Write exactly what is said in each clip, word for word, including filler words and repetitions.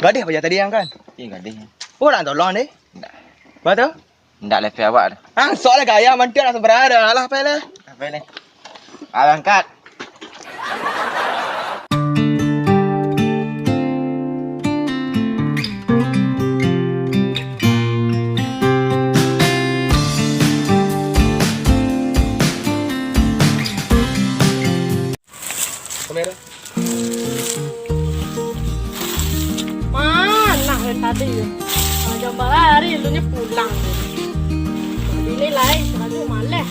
Gadih paja tadi ang kan? Iyo, gadih. Oh, nak tolong deh. Ndak. Apa tu? Ndak level awak tu. Ah, sok lah gaya mantiang lah seberang dah. Alah, pai lah. Pai lah. Alah, angkat. Kamera. Mana dari tadi tu? Panjang barari, lu ni pulang. Bini lain, selalu maleh.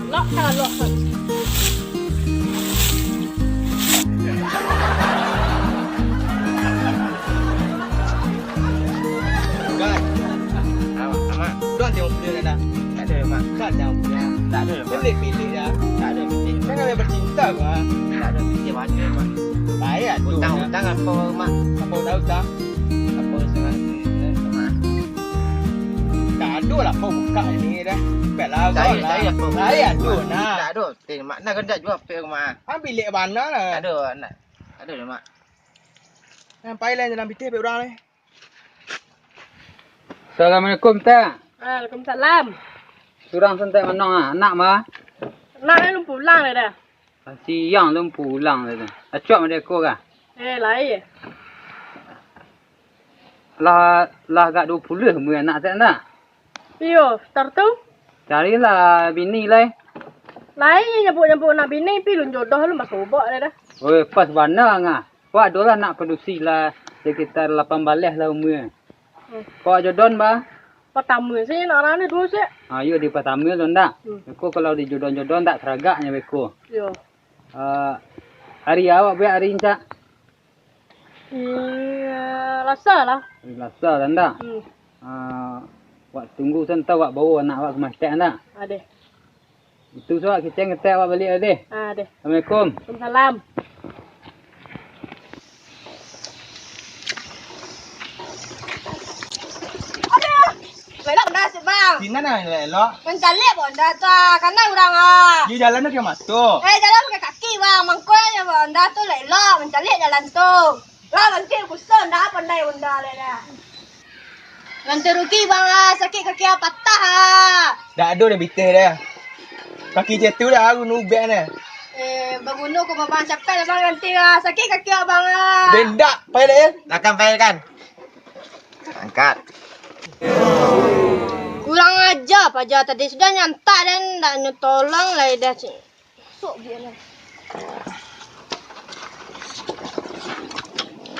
Lok ka lok ka. Kan? Amak, amak. Don tengok video dah. Tak ada, mak. Kan jangan punya. Tak ada, mak. Pilih-pilih ya. Tak ada, pilih. Kan kami bercinta, mak. Tak ada, pilih mana, mak. Baik, aduh. Utang, utang apa, mak? Apa utang, utang? Apa utang, mak? Tak ada lah, kau buka ini dah. Baiklah, saya, kau lah. Saya apa? Saya, aduh, nak. Tak ada. Tengok, mak. Nak kendak juga, apa, mak? Ambil lek mana lah. Tak ada, nak. Tak ada, mak. Sampai lah jalan pitih, pek urang ni. Assalamualaikum, Tek. Waalaikumsalam. Surang sen, Tek, mano, ah? Anak, mah? Anak, eh, lun pulang dah, dah. Siang lun pulang dah, dah. Acok mah deko kah? Eh, lai. Lah, lah agak duo puluah umua anak, Tek, ndak? Iyo, star tu. Carilah bini lai. Lai nyabuik-nyabuik nak bini, pi lun jodoh, lun basobok dah, dah. Oi, pas bana, ngah. Awak adolah anak padusi lah sekitar lapan baleh lah umua. Hmm. Awak jodoh, bah? Patama se nak urang ni duo se. Ah, iyo, di patama tu ndak? Hmm. Beko kalau di jodoh-jodoh ndak taragaknyo beko. Iyo. Ah, ari awak buek ari, Cak? Iyo, Lasa lah. Ari Lasa lah ndak? Hmm. Ah, awak tunggu sen, awak bawa anak awak ka masjid ndak? Adeh. Itu suak kiceng ketek awak baliak tadi. Ah, deh. Assalamualaikum. Waalaikumsalam. Aduh, elok bana, Bang. Sinan lah elok. Mancaliak Honda tu, ah, kanai urang, ah. Di jalan tu pakai mato. Eh, jalan pakai kaki, Bang. Mangko Honda tu elok, mancaliak jalan tu. Lah, nanti kusah, ndak pandai Honda lai dah. Ganti rugi, Bang, ah. Sakik kaki, ah, patah, ah. Dak ado dah pitih dah. Kaki jatuah dah, aku nubek dah. Eh, banguno ko, Bang, capek dah, Bang, nanti, ah. Sakik kaki, ah, Bang, ah. Bendak, pai dah, ya? Akan pai kan? Angkat. Kurang aja, paja tadi sudah nyantak dan ndak nyo tolong lai dah, cik.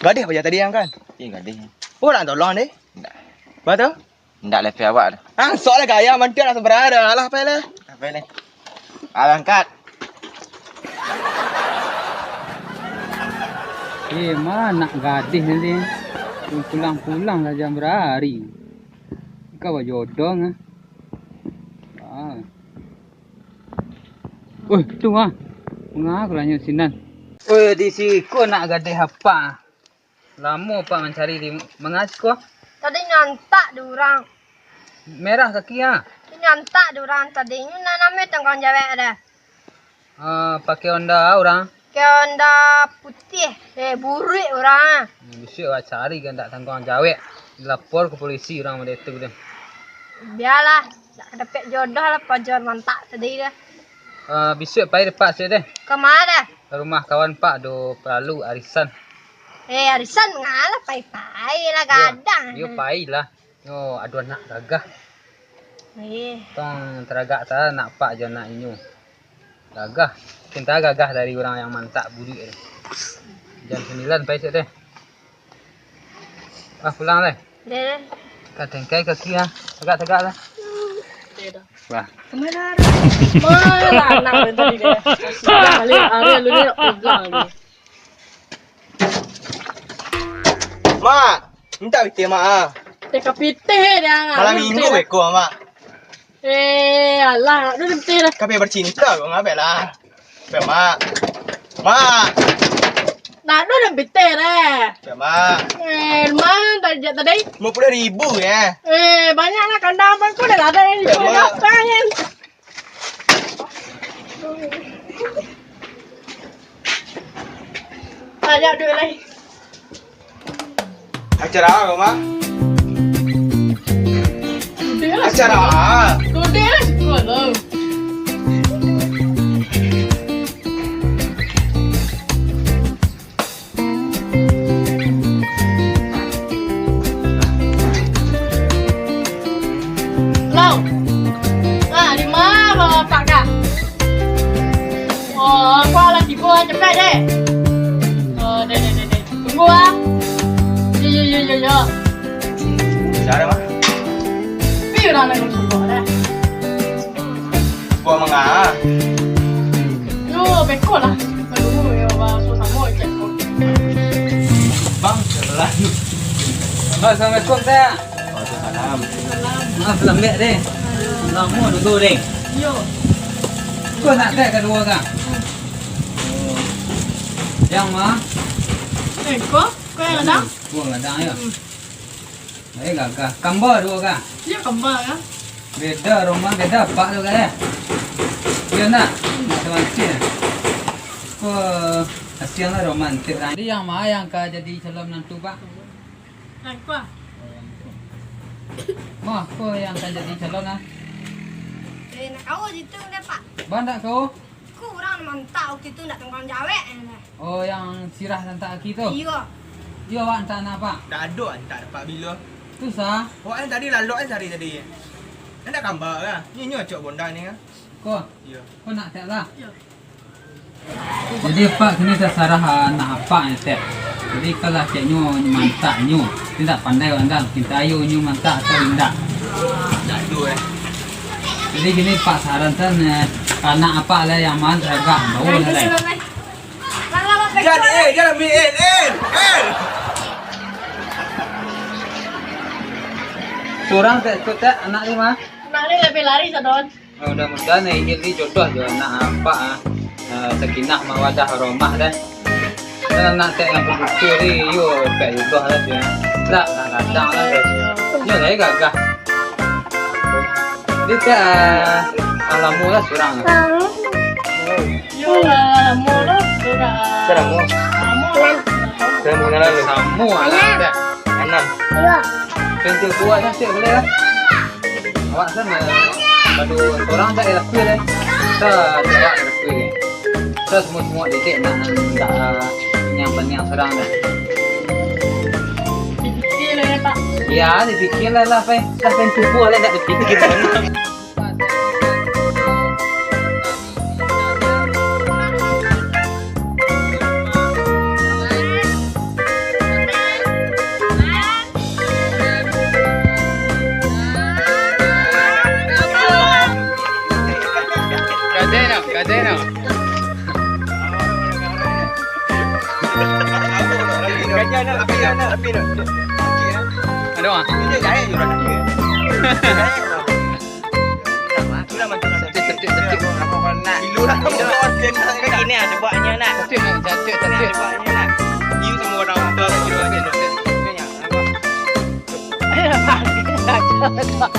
Gadih paja tadi ang kan? Iyo, gadih. Oh, nak tolong deh? Ndak. Apa tu? Ndak level awak tu. Ah, sok lah gaya mantiang lah seberang dah. Alah, pai lah. Pai lah. Alah, angkat. Eh, ma nak gadih ni? Pulang-pulang lah jam barari. Kau bajodoh ah. Ah. Oi, tu ah. Manga kuranyo sinan. Oi, di siko nak gadih apak? Lamo apak mancari di manga siko? Tadi nyantak di urang. Merah kaki ah. Nyantak di urang tadi. Nyo nan namo tangguang jawek dah. Ah, pakai Honda urang? Pakai Honda putih. Eh, buruik urang. Hmm, bisuak awak cari kan, ndak tangguang jawek. Lapor ka polisi urang model tu deh. Bialah, ndak dapek jodoh lah pajar mantak tadi dah. Ah, bisuak pai dapek se deh. Ka ma dah? Ka rumah kawan pak, ado paralu arisan. Eh, arisan ngalah pai-pai lah, gadang. Yo, pai lah. Nyo ado anak gagah. Eh. Tong taragak ta anak pak jo anak inyo. Gagah. Mungkin ta gagah dari urang yang mantak bulik tu. Jam sambilan pai siap deh. Ah, pulang deh. Deh. Ka tengkai kaki ah. Tagak-tagak lah. Deh dah. Wah. Kemana? Mana anak tadi deh? Sudah balik hari lu ni nak pulang ni. Mak, mintak pitih, Mak, ah. Teka pitih dia, ah. Malam minggu beko, Mak. Eh, alah, nak dulu pitih dah. Kami bercinta kok, ngabek lah. Bek, Mak. Mak. Nak dulu pitih dah. Bek, Mak. Eh, mana tadi, tadi? Lima puluh ribu ya. Eh, banyak lah kandang apa kau dah ada yang Bek, Mak. Apa yang? Banyak duit lai. Acara apa, Mak? Acara. Kode lah, sekolah. Lo. Ah, di ma bapak kah? Oh, aku lah tibo, cepek deh. Oh, deh, deh, deh, deh. Tunggu ah. Yo, yo, yo, yo, yo. Cara mah. Pi urang nak tunggu deh. Buat manga. Yo, beko lah. Aduh, yo, bah, susah mo cek ko. Bang, jalan. Assalamualaikum, Teh. Waalaikumsalam. Maaf, lambek, deh. Lamo dudu, deh. Yo. Ko nak teh kaduo, Kang? Yang ma? Eh, ko? Ko yang gadang? Ko gadang, yo. Hmm. Eh, gagah. Kamba duo, Kang? Iyo, kamba, kan? Beda rumah, beda apak tu, kan, eh? Iyo, nak? Nak semantik, eh? Ko, kasian lah romantik, kan? Jadi, yang ma yang ka jadi calon menantu, Pak? Nak ko. Mah, ko yang ka jadi calon, ah? Eh, nak kau situ deh, Pak. Bah, nak kau? Ko urang mantak waktu tu, ndak tangguang jawek, eh. Oh, yang sirah tantak aki tu? Iyo. Iyo, awak antak anak, Pak? Ndak ado antak, Pak, bilo. Tu sa? Awak kan tadi lalok kan sari tadi. Ndak kamba kah? Nyo, nyo cok bonda ni kah? Ko? Iyo. Ko nak tek lah? Iyo. Jadi, Pak, kini tasarah, ah, anak apak ni, tek. Jadi, kalau ceknyo mantak nyo, indak pandai urang kan, cinta ayo nyo mantak atau indak? Ndak ado, eh. Jadi, kini, Pak, saran tan, eh, anak apak lah yang ma taragak, bawo lah, lai. Jan, eh, jan ambil, eh, eh, eh. Surang tek, tu tek, anak ni mah. Anak ni labiah lari, sadon. Mudah-mudahan Ijil ni jodoh jo anak apak, ah. Eh, sakinah mawadah warahmah dah. Dan anak tek yang pemukul ni, yo, pek jodoh lah tu, eh. Lah, lah gadang lah tu. Yo, lai gagah. Dia tek, ah, ah, lamo lah surang. Yo, lah, lamo lah surang. Surang mo? Lamo. Surang mo lah. Samo lah tek. Anam. Pintu kuat lah, tek, boleh lah. Awak kan, eh, pado sorang dak lapeh deh. Sa, dak lapeh deh. Sa semua-semua dedek nak, nak, nak, yang paniang sorang dah. Dipikia lah ya, Pak. Ya, dipikia lah, lah, Pak. Dah kan tubuh lah, dak dipikia. Kadai nak, kadai nak. Aduh, ah. Cantik, cantik, cantik. Kini ah, cuba nyo nak. Cantik, nak, cantik, cantik. Cuba nyo nak. You semua orang tua kan kira macam tu. Nampak?